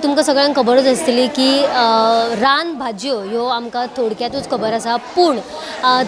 तुमकां सगळ्यांक खबरूच आसतली की रान भाजयो ह्यो आमकां थोडक्यातूच खबर आसा, पूण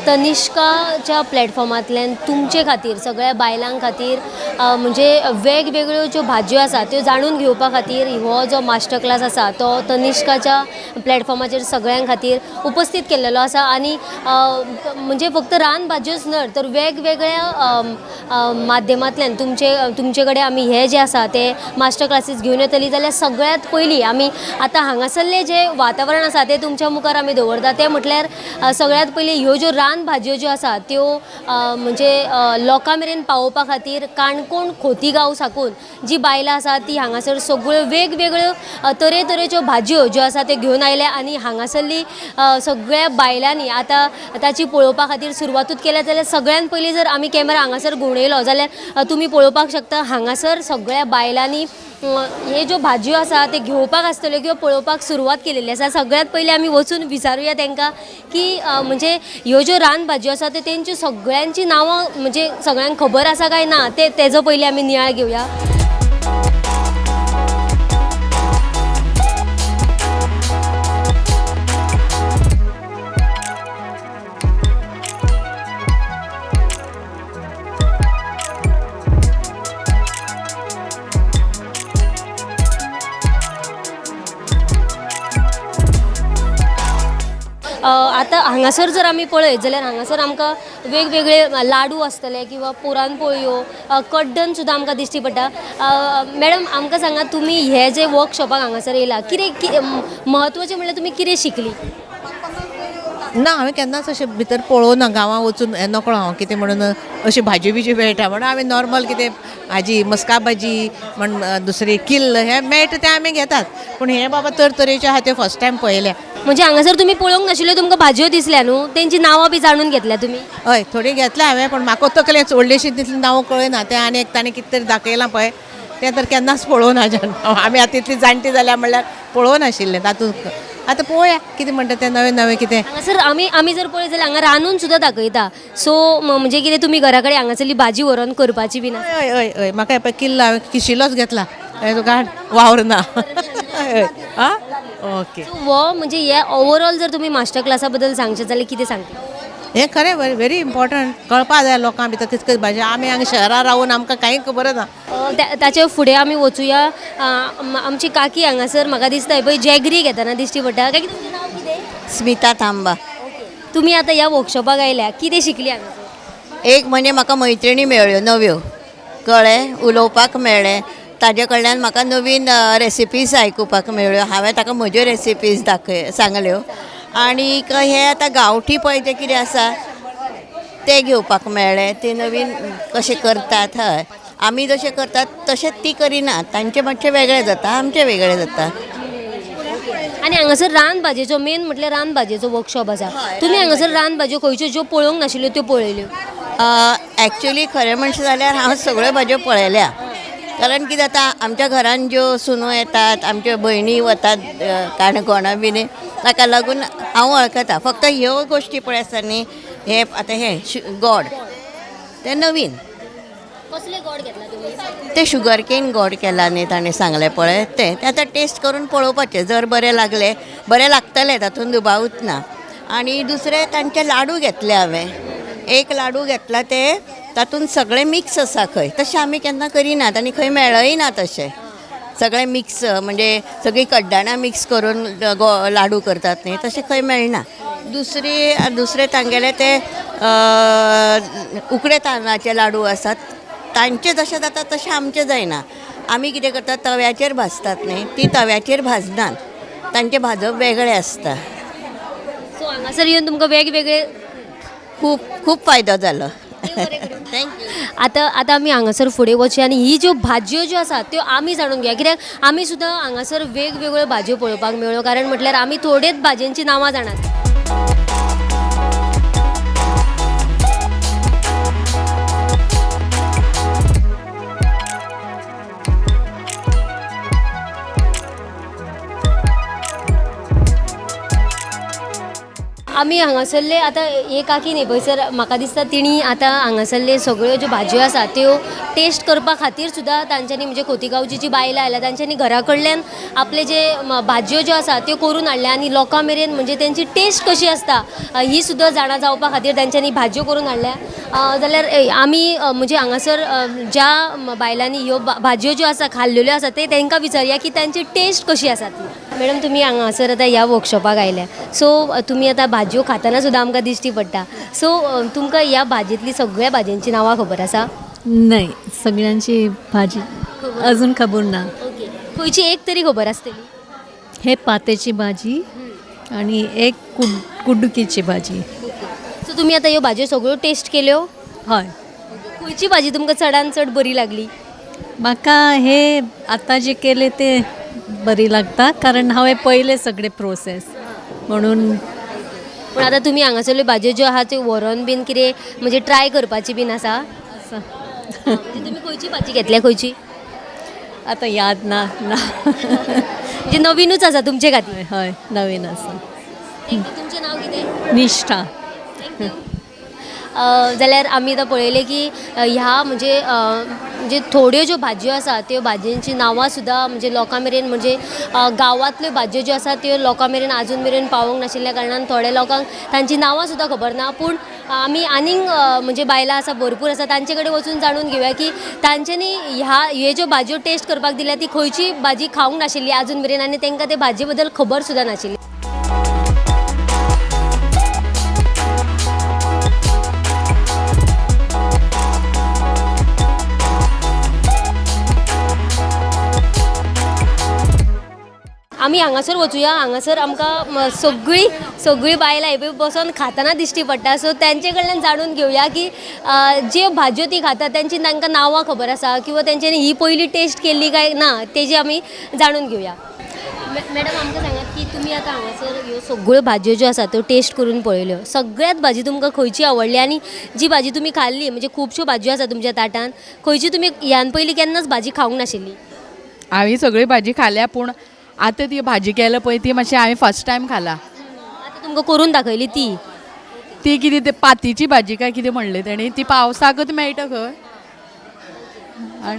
तनिष्काच्या प्लॅटफॉर्मांतल्यान तुमचे खातीर सगळ्या बायलां खातीर म्हणजे वेगवेगळ्यो ज्यो भाजयो आसा त्यो जाणून घेवपा खातीर हो जो मास्टर क्लास आसा तो तनिष्काच्या प्लॅटफॉर्माचेर सगळ्यां खातीर उपस्थित केल्लो आसा. आनी म्हणजे फक्त रान भाजयोच न्हय तर वेगवेगळ्या माध्यमांतल्यान तुमचे तुमचे कडेन आमी हे जे आसा ते मास्टर क्लासीस घेवन येतली. जाल्यार सगळ्यांत पयलीं आमी आतां हांगासरलें जें वातावरण आसा तें तुमच्या मुखार आमी दवरता. तें म्हटल्यार सगळ्यांत पयलीं ह्यो ज्यो रान भाजयो ज्यो आसा त्यो म्हणजे लोकां मेरेन पावोवपा खातीर काणकोण खोतीगांव साकून जी बायलां आसा ती हांगासर सगळ्यो वेगवेगळ्यो तरेतरेच्यो भाजयो ज्यो आसा त्यो घेवन आयल्या आनी हांगासरली सगळ्या बायलांनी आतां ताची पळोवपा खातीर सुरवातूच केल्या. जाल्यार सगळ्यांत पयलीं जर आमी कॅमेरा हांगासर घुंवडयलो जाल्यार तुमी पळोवपाक शकता हांगासर सगळ्या बायलांनी हे ज्यो भाजयो आसा ते घेवपाक आसतल्यो किंवा पळोवपाक सुरवात केलेली आसा. सगळ्यांत पयलीं आमी वचून विचारुया तांकां की म्हणजे ह्यो ज्यो रान भाजयो आसा त्यो तेंच्यो सगळ्यांची नांवां म्हणजे सगळ्यांक खबर आसा काय ना ते तेजो पयलीं आमी नियाळ घेवया. आतां हांगासर जर आमी पळयत जाल्यार हांगासर आमकां वेगवेगळे लाडू आसतले किंवा पुरण पोळयो, कड्डण सुद्दां आमकां दिश्टी पडटा. मॅडम आमकां सांगा तुमी हे जे वर्कशॉपाक हांगासर येयला कितें म्हत्वाचें म्हणल्यार तुमी कितें शिकली? ना, हांवें केन्नाच अशें भितर पळोवना, गांवां वचून हें नकळो हांव कितें म्हणून अशी भाजी बिजी मेळटा म्हणून आमी नॉर्मल कितें भाजी मस्का भाजी म्हण दुसरी किल्ल हें मेळटा तें आमी घेतात, पूण हें बाबा तरतरेचे आहा तें फर्स्ट टायम पळयलें. म्हणजे हांगासर तुमी पळोवंक नाशिल्ल्यो तुमकां भाजयो दिसल्या न्हू, तेंची नांवां बी जाणून घेतल्या तुमी? हय, थोडी घेतल्या हांवें, पूण म्हाका तकलें व्हडलीशी तितलीं नांवां कळना. तें आनी एक ताणें कितें तरी दाखयलां पळय तें तर केन्नाच पळोवना. आमी आतां तितली जाणटी जाल्या म्हणल्यार पळोवनाशिल्लें तातूंत. आतां पळोवया कितें म्हणटा तें नवें नवें कितें. हांगासर आमी आमी जर पळयत जाल्यार हांगा रांदून सुद्दां दाखयता. सो म्हणजे कितें तुमी घरा कडेन हांगासरली भाजी व्हरोन करपाची बी ना? हय हय हय, म्हाका पळय किल्ल हांवें किशिलोच घेतला, तुका वावर ना. हय आं ओके. हो म्हणजे हे ओवरऑल जर तुमी मास्टर क्लासा बद्दल सांगचें जाल्यार कितें सांगता? हें खरें व्हेरी इम्पॉर्टंट कळपा जाय लोकां भितर कितें कितें भाजी. आमी हांगा शहरां रावून आमकां कांय खबर ना. ताचे फुडें आमी वचुया. आमची काकी हांगासर म्हाका दिसता पळय जॅगरी घेतना दिश्टी पडटा. काकी तुमचें नांव कितें? स्मिता थांबा. तुमी आतां ह्या वर्कशॉपाक आयल्या, कितें शिकली हांगासर? एक म्हणजे म्हाका मैत्रिणी मेळ्ळ्यो नव्यो, कळ्ळें, उलोवपाक मेळ्ळें, ताजे कडल्यान म्हाका नवीन रेसिपीज आयकुपाक मेळ्ळ्यो. हांवें ताका म्हज्यो रेसिपीज दाखय सांगल्यो. आनीक हे आतां गांवठी पळय जें कितें आसा तें घेवपाक मेळ्ळें, ते नवीन कशें करतात. हय, आमी जशें करतात तशें ती करिना, तांचें मातशें वेगळें जाता, आमचें वेगळें जाता. आनी हांगासर रान भाजयेचो मेन म्हटल्यार रान भाजयेचो वर्कशॉप आसा. तुमी हांगासर रान भाजयो खंयच्यो ज्यो पळोवंक नाशिल्ल्यो त्यो पळयल्यो? एक्चुली खरें म्हणशें जाल्यार हांव सगळ्यो भाजयो पळयल्या, कारण कितें जाता आमच्या घरान ज्यो सुनो येतात, आमच्यो भयणी वतात काणकोणा बीन, ताका लागून हांव वळखता. फक्त ह्यो गोश्टी पळय आसता न्ही, हे आतां हे गोड तें नवीन. कसले गोड घेतला तुमी? ते शुगर केन गोड केला न्ही ताणें सांगलें पळय तें, तें आतां टेस्ट करून पळोवपाचें, जर बरें लागलें बरें लागतलें तातूंत दुबावूच ना. आनी दुसरें तांचे लाडू घेतले हांवें, एक लाडू घेतला ते तातूंत सगळें मिक्स आसा खंय, तशें आमी केन्ना करिनात आनी खंय मेळय ना तशें. सगळें मिक्स म्हणजे सगळीं कड्डणां मिक्स करून लाडू करतात न्ही, तशें खंय मेळना. दुसरी दुसरे तांगेले ते उकडे तांदळाचे लाडू आसात, तांचे जशें जाता तशें आमचें जायना. आमी कितें करतात तव्याचेर भाजतात न्ही, ती तव्याचेर भाजनात, तांचें भाजप वेगळें आसता. सो हांगासर येवन तुमकां वेगवेगळे खूब खूब फायदो जालो. Thank you. आतां आतां आमी हांगासर फुडें वचया आनी ही ज्यो भाजयो ज्यो आसा त्यो आमी जाणून घेवया, कित्याक आमी सुद्दां हांगासर वेगवेगळ्यो भाजयो पळोवपाक मेळ्ळ्यो, कारण म्हटल्यार आमी थोडेच भाजयांची नांवां जाणात. आमी हांगासरले आतां हे काकी न्ही पळयसर म्हाका दिसता तिणी आतां हांगासरले सगळ्यो ज्यो भाजयो आसा त्यो टेस्ट करपा खातीर सुद्दां तांच्यांनी म्हणजे खोतीगांवची जी बायलां आयल्या तांच्यांनी घरा कडल्यान आपले जे भाजयो ज्यो आसा त्यो करून हाडल्या आनी लोकां मेरेन म्हणजे तेंची टेस्ट कशी आसता ही सुद्दां जाणा जावपा खातीर तांच्यांनी भाजयो करून हाडल्या. जाल्यार आमी म्हणजे हांगासर ज्या बायलांनी ह्यो भाजयो ज्यो आसा खाल्लेल्यो आसा ते तांकां विचारया की तांची टेस्ट कशी आसा ती. मॅडम, तुमी हांगासर आतां ह्या वर्कशॉपाक आयल्या, सो तुमी आतां भाजयो खातना सुद्दां आमकां दिश्टी पडटा, सो तुमकां ह्या भाजयेंतली सगळ्या भाजयांची नांवां खबर आसा? नाही, सगळ्यांची भाजी अजून खबर ना. ओके, खंयची एक तरी खबर आसतली? हे पातेची भाजी आणि एक कुडुकीची भाजी. सो तुमी आतां ह्यो भाजयो सगळ्यो टेस्ट केल्यो? हय. खंयची भाजी तुमकां चडान चड बरी लागली? म्हाका हे आता जे केले ते बरी लागता, कारण हांवें पयले सगळे प्रोसेस म्हणून. पूण आतां तुमी हांगासरल्यो भाजयो ज्यो आहा त्यो व्हरोन बीन कितें म्हणजे ट्राय करपाची बीन आसा? आसा. म्हणजे तुमी खंयची भाजी घेतल्या खंयची? आता याद ना ना. म्हणजे नवीनूच आसा तुमचे खातीर? हय हय, नवीन आसा. तुमचें नांव कितें? निष्ठा. जाल्यार आमी आतां पळयलें की ह्या म्हणजे म्हणजे थोड्यो ज्यो भाजयो आसा त्यो भाजयांची नांवां सुद्दां म्हणजे लोकां मेरेन म्हणजे गांवांतल्यो भाजयो ज्यो आसा त्यो लोकां मेरेन आजून मेरेन पावोंक नाशिल्ल्या कारणान थोड्या लोकांक तांची नांवां सुद्दां खबर ना. पूण आमी आनीक म्हणजे बायलां आसा भरपूर आसा तांचे कडेन वचून जाणून घेवया की तांच्यांनी ह्यो ज्यो भाजयो टेस्ट करपाक दिल्या ती खंयची भाजी खावंक नाशिल्ली आजून मेरेन आनी तांकां ते भाजये बद्दल खबर सुद्दां नाशिल्ली. आमी हांगासर वचुया, हांगासर आमकां सगळीं सगळीं बायलां ही पळय बसोन खातना दिश्टी पडटा, सो तांचे कडल्यान जाणून घेवया की ज्यो भाजयो ती खाता तेंची तांकां नांवां खबर आसा किंवा तेंच्यांनी ही पयली टेस्ट केल्ली काय ना तेजी आमी जाणून घेवया. मॅडम, आमकां सांगात की तुमी आतां हांगासर ह्यो सगळ्यो भाजयो ज्यो आसा त्यो टेस्ट करून पळयल्यो, सगळ्यात भाजी तुमकां खंयची आवडली आनी जी भाजी तुमी खाल्ली म्हणजे खुबश्यो भाजयो आसा तुमच्या ताटान, खंयची तुमी ह्यान पयलीं केन्नाच भाजी खावंक नाशिल्ली? हांवें सगळी भाजी खाल्या, पूण आतां ती भाजी केल्या पळय ती मातशी हांवें फर्स्ट टायम खाला. आतां तुमकां करून दाखयली ती? ती कितें ते पातीची भाजी काय कितें म्हणलें तेणी, ती पावसाकच मेळटा खंय.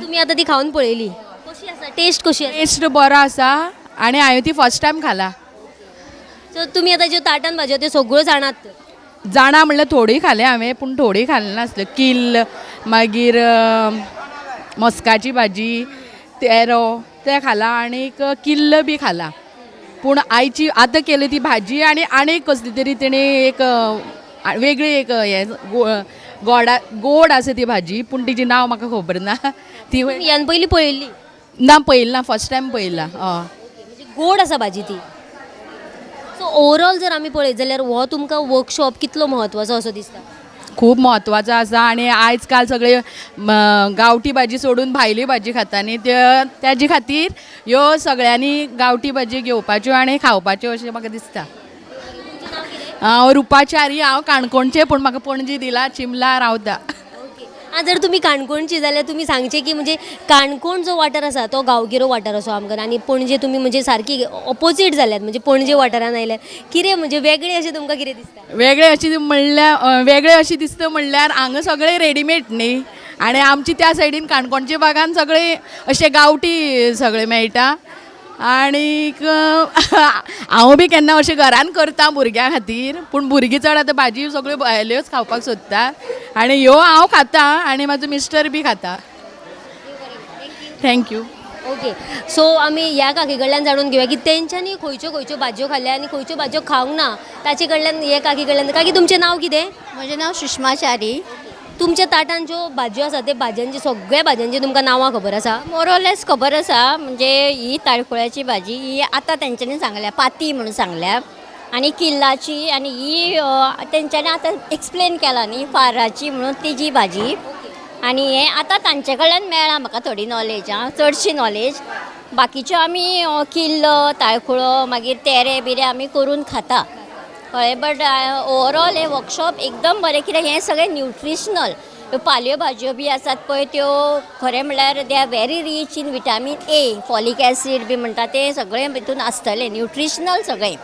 तुमी आतां ती खावन पळयली, कशी आसा टेस्ट कशी आसा? टेस्ट बरो आसा आनी हांवें ती फर्स्ट टायम खाला. सो तुमी आतां ज्यो ताटान भाजयो त्यो सगळ्यो जाणात तर? जाणा म्हणल्यार थोडी खाल्या हांवें, पूण थोडी खालें नासल्यो. किल्ल, मागीर मस्काची भाजी, तेरो ते खाला आनीक किल्ल बी खाला. पूण आयची आतां केली ती भाजी आनी आनीक कसली तरी तेणी एक वेगळी एक हें गोडा गोड आसा ती भाजी, पूण तिजें नांव म्हाका खबर ना. ती तुमी ह्यान पयलीं पळयल्ली? ना, पळयली ना, फर्स्ट टायम पळयला. हय. म्हणजे गोड आसा भाजी ती. सो ओवरऑल जर आमी पळयत जाल्यार हो तुमकां वर्कशॉप कितलो म्हत्वाचो असो दिसता? खूब म्हत्वाचो आसा आनी आयज काल सगळे गांवठी भाजी सोडून भायली भाजी खाता न्ही, तेजे खातीर ह्यो सगळ्यांनी गांवठी भाजी घेवपाच्यो आनी खावपाच्यो अशें म्हाका दिसता. हांव रुपाचारी, हांव काणकोणचें, पूण म्हाका पणजी दिला, चिमला रावता. आं, जर तुमी काणकोणची जाल्यार तुमी सांगचें की म्हणजे काणकोण जो वाठार आसा तो गांवगिरो वाठार असो आमकां आनी पणजे तुमी म्हणजे सारकी ऑपोजीट जाल्यात, म्हणजे पणजे वाठारान आयल्यार कितें म्हणजे वेगळें अशें तुमकां कितें दिसता? वेगळें अशें म्हणल्यार, वेगळें अशें दिसता म्हणल्यार हांगा सगळें रेडीमेड न्ही, आनी आमची त्या सायडीन काणकोणच्या भागान सगळें अशें गांवठी सगळें मेळटा. आनीक हांव बी केन्ना अशें घरान करता भुरग्यां खातीर, पूण भुरगीं चड आतां भाजी सगळ्यो भायल्योच खावपाक सोदता आनी ह्यो हांव खाता आनी म्हाजो मिस्टर बी खाता. Thank you. Okay, सो आमी ह्या काकी कडल्यान जाणून घेवया की तेंच्यांनी खंयच्यो खंयच्यो भाजयो खाल्ल्या आनी खंयच्यो भाजयो खावंक ना ताचे कडल्यान, हे काकी कडल्यान. काकी, तुमचें नांव कितें? म्हजें नांव सुषमा च्यारी. तुमच्या ताटान ज्यो भाजयो आसा ते भाजयांची सगळ्या भाजयांची तुमकां नांवां खबर आसा? मोरलेस खबर आसा. म्हणजे ही ताळखुळ्याची भाजी ही आतां तेंच्यांनी सांगल्या, पाती म्हणून सांगल्या, आनी किल्लाची, आनी ही तेंच्यांनी आतां एक्सप्लेन केला न्ही फाराची म्हणून तिजी भाजी. आनी हें आतां तांचे कडल्यान मेळ्ळां म्हाका थोडी नॉलेज, आं, चडशी नॉलेज. बाकीच्यो आमी किल्ल, ताळखुळो, मागीर तेरे बिरे आमी करून खाता, कळ्ळें. बट ओवरऑल हें वर्कशॉप एकदम बरें, कित्याक हें सगळें न्युट्रिशनल. ह्यो पाल्यो भाजयो बी आसात पळय त्यो खरें म्हणल्यार they are very rich in vitamin A, folic acid बी म्हणटा तें सगळें भितून आसतलें, न्युट्रिशनल सगळें.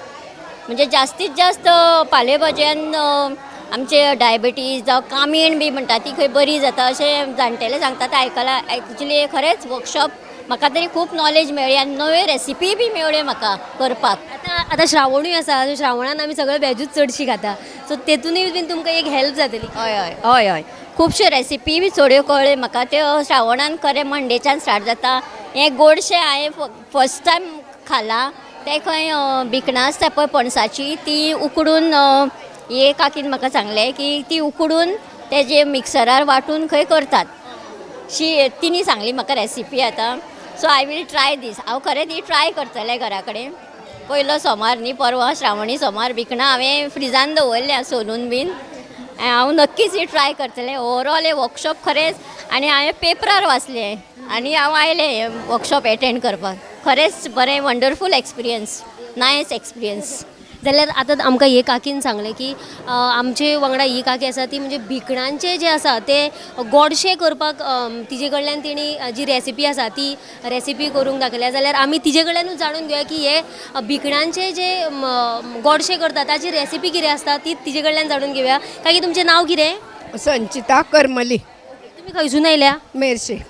म्हणजे जास्तीत जास्त पालेभाजयान आमचे डायबिटीज जावं कामीण बी म्हणटा ती खंय बरी जाता अशें जाणटेले सांगता तें आयकलां. एक्चुली खरेंच वर्कशॉप म्हाका तरी खूब नॉलेज मेळ्ळी आनी नव्यो रेसिपी बी मेळ्ळ्यो म्हाका करपाक. आतां आतां श्रावणूय आसा, सो श्रावणान आमी सगळे वेजूच चडशी खाता, सो तेतूनय बीन तुमकां एक हेल्प जातली. हय हय हय हय, खुबश्यो रेसिपी बी थोड्यो कळ्ळ्यो म्हाका. त्यो श्रावणान खरें मंडेच्यान स्टार्ट जाता. हें गोडशें हांवें फस्ट टायम खालां. तें खंय भिकणां आसता पळय पणसाची, ती उकडून हे काकीन म्हाका सांगलें की ती उकडून तेजे मिक्सरार वांटून खंय करतात शी, तिणी सांगली म्हाका रेसिपी आतां. So I will try this. हांव खरें ती ट्राय करतलें घरा कडेन. पयलो सोमार न्ही परवां श्रावणी सोमार, भिकणां हांवें फ्रिजान दवरल्या सोलून बीन. हांव नक्कीच ही ट्राय करतलें. ओवरऑल हें वर्कशॉप खरेंच, आनी हांवें पेपरार वाचलें आनी हांव आयलें हें वर्कशॉप एटेंड करपाक. खरेंच बरें, वंडरफूल एक्सपिरियन्स, नायस एक्सपिरियन्स. जाल्यार आतां आमकां हे काकीन सांगलें की आमचे वांगडा ही काकी आसा ती म्हणजे भिकणांचे जे आसा ते गोडशें करपाक तिजे कडल्यान तिणी जी रेसिपी आसा ती रेसिपी करूंक दाखयल्या. जाल्यार आमी तिजे कडल्यानूच जाणून घेवया की हे भिकणांचे जे गोडशें करता ताची रेसिपी कितें आसता ती तिजे कडल्यान जाणून घेवया. काकी, तुमचें नांव कितें? संचिता करमली. तुमी खंयसून आयल्या? मेरशे.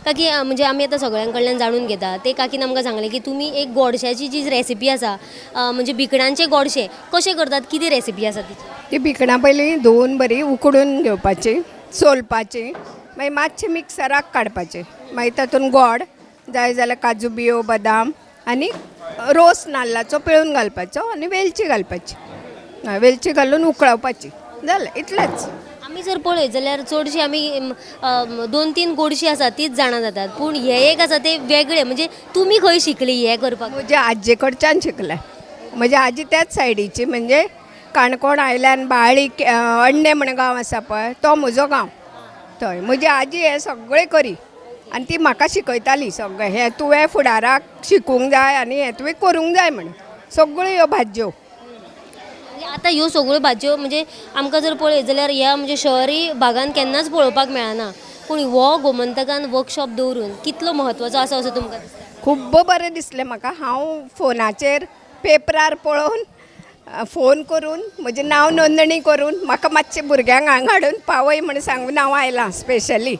काकी, म्हणजे आमी आतां सगळ्यां कडल्यान जाणून घेता, ते काकीन आमकां सांगलें की तुमी एक गोडश्याची जी रेसिपी आसा, म्हणजे भिकणांचें गोडशें कशें करतात, कितें रेसिपी आसा तिची? ती भिकणां पयलीं धुवून बरी उकडून घेवपाची, सोलपाची, मागीर मातशें मिक्सराक काडपाचें. मागीर तातूंत गोड जाय जाल्यार काजू बियो, बदाम आनी रोस नाल्लाचो पिळून घालपाचो आनी वेलची घालपाची. हय, वेलची घालून उकळावपाची. जालें, इतलेंच. आमी जर पळयत जाल्यार चडशी आमी 2-3 गोडशीं आसा तीच जाणा जातात, पूण हें एक आसा तें वेगळें. म्हणजे तुमी खंय शिकली हें करपाक? म्हज्या आजये कडच्यान शिकलें. म्हजी आजी त्याच सायडीची, म्हणजे काणकोण आयल्यान बाळी अण्णे म्हण गांव आसा पळय, तो म्हजो गांव. थंय म्हजी आजी हें सगळें करी आनी ती म्हाका शिकयताली सगळें, हें तुवें फुडाराक शिकूंक जाय आनी हें तुवें करूंक जाय म्हण, सगळ्यो ह्यो भाजयो. म्हणजे आतां ह्यो सगळ्यो भाजयो म्हणजे आमकां जर पळयत जाल्यार ह्या म्हणजे शहरी भागान केन्नाच पळोवपाक मेळना, पूण हो गोमंतकान वर्कशॉप दवरून कितलो म्हत्वाचो आसा असो तुमकां दिसता? खूब्ब बरें दिसलें म्हाका. हांव फोनाचेर पेपरार पळोवन फोन करून म्हजें नांव नोंदणी करून म्हाका मातशें भुरग्यांक हांगा हाडून पावय म्हण सांगून हांव आयलां स्पेशली.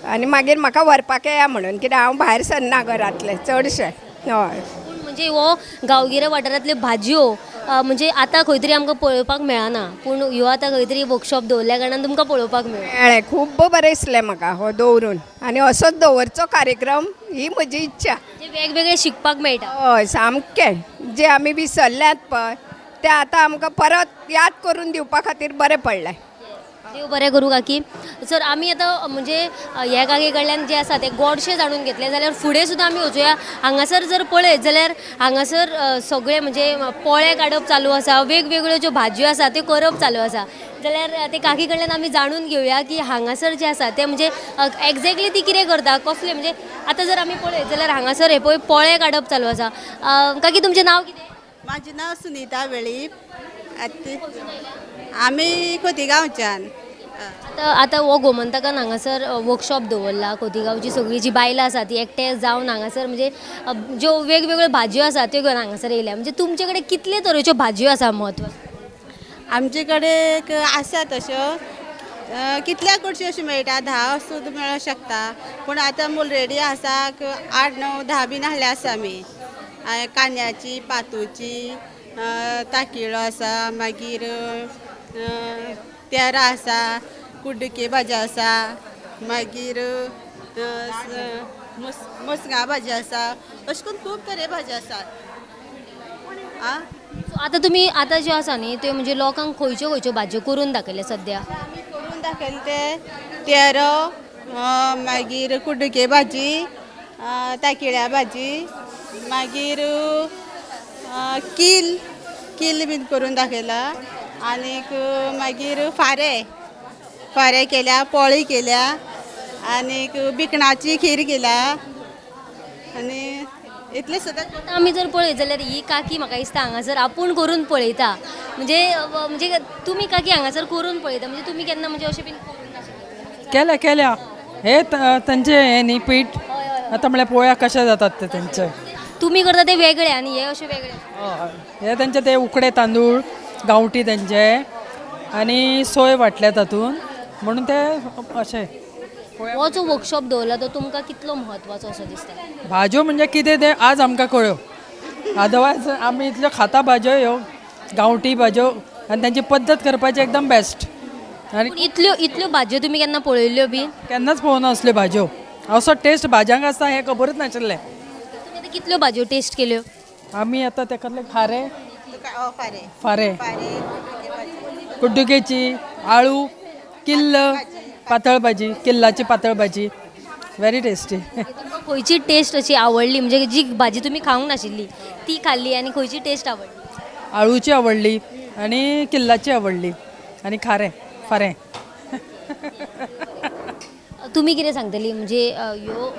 आनी मागीर म्हाका व्हरपाक येया म्हणून, कित्याक हांव भायर सरना घरांतलें चडशें. हय. पूण म्हणजे हो गांवगिऱ्या वाठारांतल्यो भाजयो म्हणजे आतां खंय तरी आमकां पळोवपाक मेळना, पूण ह्यो आतां खंय तरी वर्कशॉप दवरल्या कारणान तुमकां पळोवपाक मेळ्ळें. मेळ्ळें, खूब्ब बरें दिसलें म्हाका हो दवरून, आनी असोच दवरचो कार्यक्रम ही म्हजी इच्छा. म्हणजे वेगवेगळें शिकपाक मेळटा. हय, सामकें. जे आमी विसरल्यात पळय ते आतां आमकां परत याद करून दिवपा खातीर बरें पडलें. देव बरें करूं काकी. सर, आमी आतां म्हणजे ह्या काकी कडल्यान जें आसा तें गोडशें जाणून घेतलें, जाल्यार फुडें सुद्दां आमी वचुया. हांगासर जर पळयत जाल्यार हांगासर सगळें म्हणजे पोळे काडप चालू आसा, वेगवेगळ्यो ज्यो भाजयो आसा त्यो करप चालू आसा. जाल्यार ते काकी कडल्यान आमी जाणून घेवया की हांगासर जें आसा तें म्हणजे एग्जॅक्टली ती कितें करता, कसलें. म्हणजे आतां जर आमी पळयत जाल्यार हांगासर हे पळय पोळे काडप चालू आसा. काकी, तुमचें नांव कितें? म्हाजें नांव सुनीता वेळीप. आमी खोतीगांवच्यान. आतां आतां हो गोमंतकान हांगासर वर्कशॉप दवरला. खोतीगांवची सगळीं जी बायलां आसा ती एकठांय जावन हांगासर म्हणजे ज्यो वेगवेगळ्यो भाजयो आसा त्यो घेवन हांगासर येयल्या. म्हणजे तुमचे कडेन कितले तरेच्यो भाजयो आसा म्हत्व? आमचे कडेन आसा तश्यो कितल्या कडच्यो अश्यो मेळटा, 10 सुद्दां मेळोंक शकता, पूण आतां ऑलरेडी आसा 8, 9, 10 बीन आहले आसा आमी. कांद्याची, पातूची, ताकिळो आसा, मागीर तेरा आसा, कुड्डुके भाजी आसा, मागीर मुसगां भाजी आसा, अशें करून खूब तरे भाजी आसात. सो आतां तुमी आतां ज्यो आसा न्ही त्यो म्हणजे लोकांक खंयच्यो खंयच्यो भाजयो करून दाखयल्या सद्या? आमी करून दाखयले ते तेरो, मागीर कुड्डुके भाजी, ताकिळ्या भाजी, मागीर कील कील बीन करून दाखयला, आनीक मागीर फारे फारे केल्या, पोळी केल्या, आनीक बिकणाची खीर केल्या, आनी इतलें सुद्दां. आतां आमी जर पळयत जाल्यार ही काकी म्हाका दिसता हांगासर आपूण करून पळयता. म्हणजे म्हणजे तुमी काकी हांगासर करून पळयता, म्हणजे तुमी केन्ना म्हणजे अशें बीन करूंक नाशिल्लें? केल्या केल्या हे तांचे हे न्ही पीठ, आतां म्हळ्यार पोळ्या कशें जातात ते तेंचे. तुमी करता ते वेगळे आनी हे अशे वेगळे. हय, हे तेंचे ते उकडे तांदूळ गांवठी तेंचे आनी सोय वांटल्या तातूंत म्हणून ते अशें. हो जो वर्कशॉप दवरला तो तुमकां कितलो म्हत्वाचो असो दिसता? भाजयो म्हणजे कितें तें आज आमकां कळ्यो, अदरवायज आमी इतल्यो खाता भाजयो ह्यो गांवठी भाजयो आनी तेंची पद्दत करपाची एकदम बेस्ट. आनी पूण इतल्यो इतल्यो भाजयो तुमी केन्ना पळयल्ल्यो बी? केन्नाच पळोवना असल्यो भाजयो, असो टेस्ट भाजयांक आसता हें खबरूच नाशिल्लें. तुमी आतां कितल्यो भाजयो टेस्ट केल्यो? आमी आतां तेकातले खारें, फारे, कुड्डुकेची, आळू, किल्ल, पातळ भाजी, किल्लाची पातळ भाजी व्हेरी टेस्टी. तुमकां खंयची टेस्ट अशी आवडली, म्हणजे जी भाजी तुमी खावंक नाशिल्ली ती खाल्ली आनी खंयची टेस्ट आवडली? आळूची आवडली आनी किल्लाची आवडली आनी खारें फारें. तुमी कितें सांगतली म्हणजे ह्यो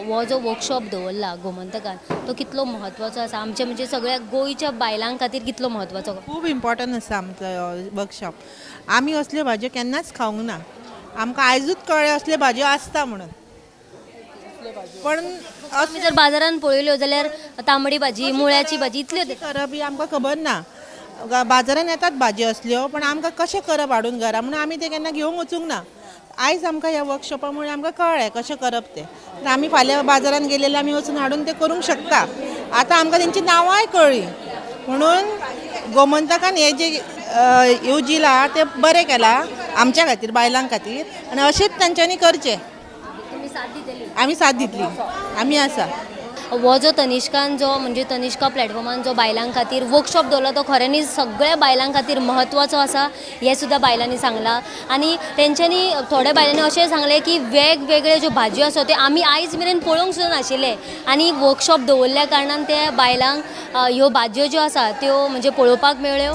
हो जो वर्कशॉप दवरला गोमंतकान तो कितलो म्हत्वाचो आसा आमच्या म्हणजे सगळ्या गोंयच्या बायलां खातीर कितलो म्हत्वाचो? खूब इम्पॉर्टंट आसा आमचो वर्कशॉप. आमी असल्यो भाजयो केन्नाच खावंक ना, आमकां आयजूच कळ्ळें असल्यो भाजयो आसता म्हणून. पण आमी जर बाजारान पळयल्यो जाल्यार तांबडी भाजी, मुळ्याची भाजी इतल्यो कशें करप ही आमकां खबर ना. बाजारान येतात भाजयो असल्यो, पण आमकां कशें करप हाडून घरा म्हणून आमी तें केन्ना घेवंक वचूंक ना. आयज आमकां ह्या वर्कशॉपा मुळे आमकां कळ्ळें कशें करप तें. तर आमी फाल्यां बाजारान गेलेले आमी वचून हाडून तें करूंक शकता. आतां आमकां तेंची नांवांय कळ्ळीं म्हणून गोमंतकान हें जें येवजिलां तें बरें केलां आमच्या खातीर, बायलां खातीर, आनी अशेंच तांच्यांनी करचें. तुमी साथ दितली? आमी साथ दितली, आमी आसा. हो जो तनिष्कान जो म्हणजे तनिष्का प्लॅटफॉर्मान जो बायलां खातीर वर्कशॉप दवरला तो खऱ्यांनीच सगळ्या बायलां खातीर म्हत्वाचो आसा हें सुद्दां बायलांनी सांगलां. आनी तेंच्यांनी थोड्या बायलांनी अशें सांगलें की वेगवेगळे ज्यो भाजयो आसा त्यो आमी आयज मेरेन पळोवंक सुद्दां नाशिल्ले आनी वर्कशॉप दवरल्या कारणान त्या बायलांक ह्यो भाजयो ज्यो आसा त्यो म्हणजे पळोवपाक मेळ्ळ्यो.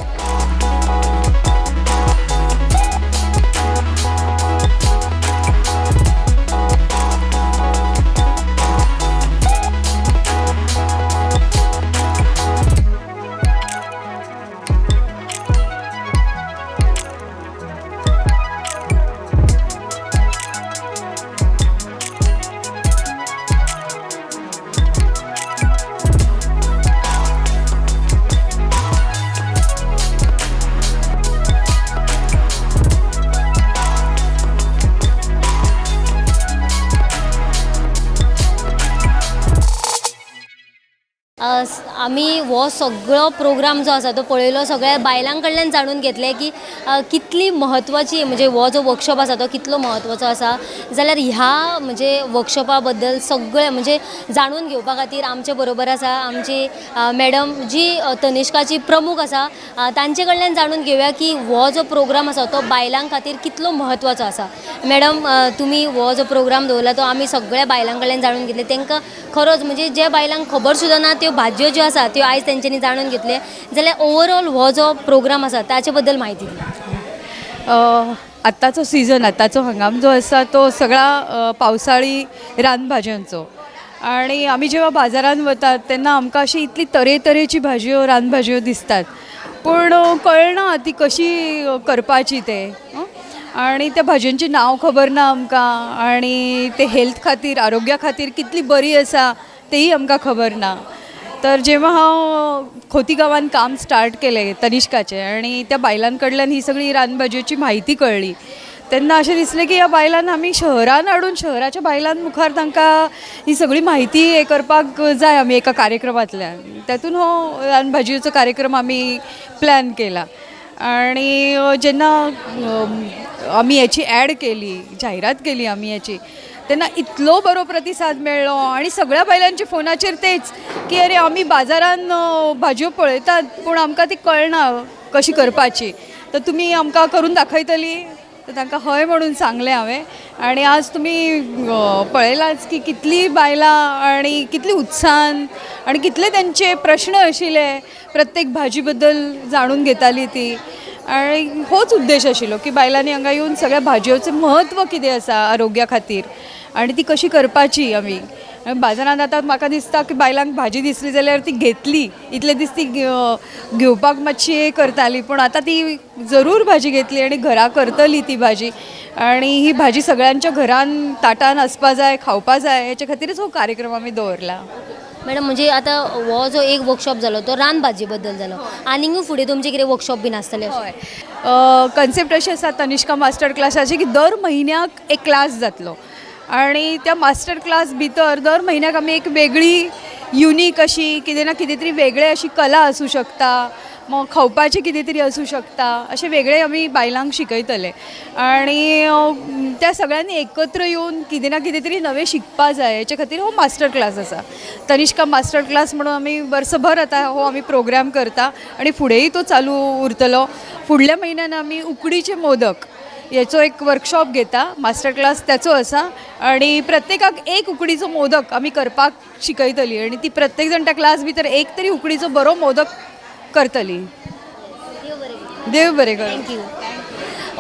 आमी हो सगळो प्रोग्राम जो आसा तो पळयलो, सगळ्या बायलां कडल्यान जाणून घेतलें की कितली म्हत्वाची म्हणजे हो जो वर्कशॉप आसा तो कितलो म्हत्वाचो आसा. जाल्यार ह्या म्हणजे वर्कशॉपा बद्दल सगळें म्हणजे जाणून घेवपा खातीर आमचे बरोबर आसा आमची मॅडम जी तनिष्काची प्रमुख आसा, तांचे कडल्यान जाणून घेवया की हो जो प्रोग्राम आसा तो बायलां खातीर कितलो म्हत्वाचो आसा. मॅडम, तुमी हो जो प्रोग्राम दवरला तो आमी सगळ्या बायलां कडल्यान जाणून घेतले, तांकां खरोच म्हणजे जे बायलांक खबर सुद्दां ना त्यो भाजयो ज्यो आसा त्यो आयज तेंच्यांनी जाणून घेतले. जाल्यार ओवरऑल हो जो प्रोग्राम आसा ताचे बद्दल म्हायती दी. आत्ताचो सीझन, आत्ताचो हंगाम जो आसा तो सगळा पावसाळी रानभाजयांचो, आणि आमी जेव्हा बाजारान वतात तेन्ना आमकां अशी इतली तरेतरेची भाजयो, रानभाजयो दिसतात, पूण कळना ती कशी करपाची ते, आणि त्या भाजयांची नांव खबर ना आमकां, आणि ते हेल्थ खातीर, आरोग्या खातीर कितली बरी आसा तेही आमकां खबर ना. तर जेव्हा हांव खोती गांवान काम स्टार्ट केलें तनिष्काचें आणि त्या बायलां कडल्यान ही सगळी रानभाजयेची म्हायती कळ्ळी तेन्ना अशें दिसलें की ह्या बायलांक आमी शहरान हाडून शहराच्या बायलां मुखार तांकां ही सगळी म्हायती हें करपाक जाय आमी एका कार्यक्रमांतल्यान. तातूंत हो रानभाजयेचो कार्यक्रम आमी प्लॅन केला. आणि जेन्ना आमी हेची एड केली, जाहिरात केली आमी हेची, तेन्ना इतलो बरो प्रतिसाद मेळ्ळो आणि सगळ्या बायलांच्या फोनाचेर तेच की अरे आमी बाजारान भाजयो पळयतात पूण आमकां ती कळना कशी करपाची, तर तुमी आमकां करून दाखयतली? तर तांकां हय म्हणून सांगलें हांवें. आनी आज तुमी पळयलाच की कितली बायलां आनी कितली उत्साहान आनी कितले तेंचे प्रश्न आशिल्ले प्रत्येक भाजी बद्दल जाणून घेताली ती. आनी होच उद्देश आशिल्लो की बायलांनी हांगा येवन सगळ्या भाजयोचें म्हत्व कितें आसा आरोग्या खातीर आनी ती कशी करपाची आमी. बाजारांत आतां म्हाका दिसता की बायलांक भाजी दिसली जाल्यार ती घेतली, इतले दीस ती घेवपाक मातशी हें करताली, पूण आतां ती जरूर भाजी घेतली आनी घरा करतली ती भाजी. आनी ही भाजी सगळ्यांच्या घरान ताटान आसपा जाय, खावपा जाय, हेच्या खातीरच हो कार्यक्रम आमी दवरला. मॅडम, म्हणजे आतां हो जो एक वर्कशॉप जालो तो रान भाजये बद्दल जालो, आनीकूय फुडें तुमचे कितें वर्कशॉप बीन आसतले अशें? हय, कन्सेप्ट अशें आसा तनिष्का मास्टर क्लासाचे की दर म्हयन्याक एक क्लास जातलो आनी त्या मास्टर क्लास भितर दर म्हयन्याक आमी एक वेगळी युनीक अशी कितें ना कितें तरी वेगळें अशी कला आसूं शकता, मग खावपाचें कितें तरी आसूं शकता, अशें वेगळें आमी बायलांक शिकयतले आनी त्या सगळ्यांनी एकत्र येवन कितें ना कितें तरी नवें शिकपा जाय हेचे खातीर हो मास्टर क्लास आसा. तनिष्का मास्टर क्लास म्हणून आमी वर्सभर आतां हो आमी प्रोग्राम करता आनी फुडेंय तो चालू उरतलो. फुडल्या म्हयन्यान आमी उकडीचे मोदक हेचो एक वर्कशॉप घेता, मास्टर क्लास त्याचो आसा आनी प्रत्येकाक एक उकडीचो मोदक आमी करपाक शिकयतली आनी ती प्रत्येक जाण त्या क्लास भितर एक तरी उकडीचो बरो मोदक करतली. देव बरें करूं. Thank you.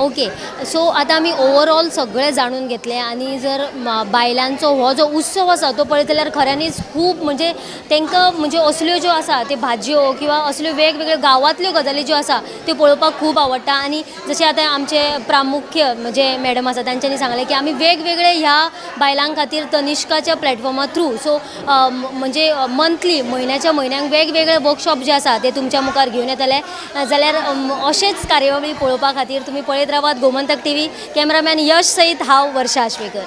Okay, so आतां आमी ओवरऑल सगळें जाणून घेतलें आनी जर बायलांचो हो जो उत्सव आसा तो पळयत जाल्यार खऱ्यांनीच खूब म्हणजे तांकां म्हणजे असल्यो ज्यो आसा त्यो भाजयो किंवा असल्यो वेगवेगळ्यो गांवांतल्यो गजाली ज्यो आसा त्यो पळोवपाक खूब आवडटा. आनी जशें आतां आमचे प्रामुख्य म्हणजे मॅडम आसा तांच्यांनी सांगलें की आमी वेगवेगळे ह्या बायलां खातीर तनिष्काच्या प्लॅटफॉर्मा थ्रू सो म्हणजे मंथली म्हयन्याच्या म्हयन्याक वेगवेगळे वर्कशॉप जे आसा ते तुमच्या मुखार घेवन येतले. जाल्यार अशेंच कार्यावळी पळोवपा खातीर तुमी पळयत रावात गोमंतक टीव्ही. कॅमेरामॅन यश सयत हांव वर्षा आश्वेकर.